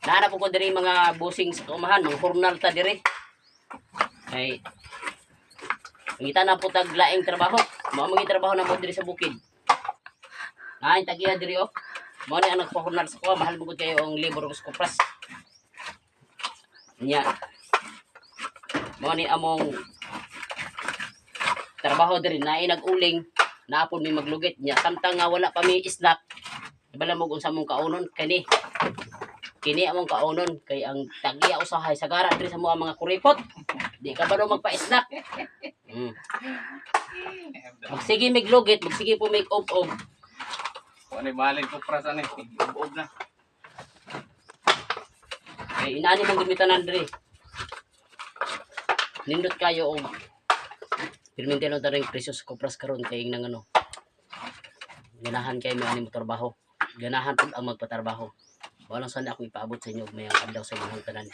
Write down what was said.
Naa na po ko diri mga busing sa kaumahan, mga hurnal ta diri. Kay ngita na po tag laing trabaho. Mao mga trabaho na mo diri sa bukid. Naay tagiya diri oh. Mao ni ang nagpahurnal sa kuha, mahal mo gud kayo ang labor sa kupras. Nya. Mao ni among trabaho diri, naay nag-uling, naapon mi maglugit nya samtang nga wala pa mi snack. Bala mo kung sa mong kaunon kani. Kini among kaunon kay ang tagiya usahay sagara diri sa mga mga kuripot. Di ka ba magpa-snack? Magsige miglugit, magsige po mig ob-ob. Kung ano mahalin ko pras ani, ub na. Kay inani mong gamitan diri. Nindot kayo og pirminti lang taring presyo sa kupras karon kay nang ano. Ganahan kay mo ani mo trabaho. Ganahan pud ang magpatrabaho. Walang sana ako ipaabot sa inyo og mayang adlaw sa inyong tanan.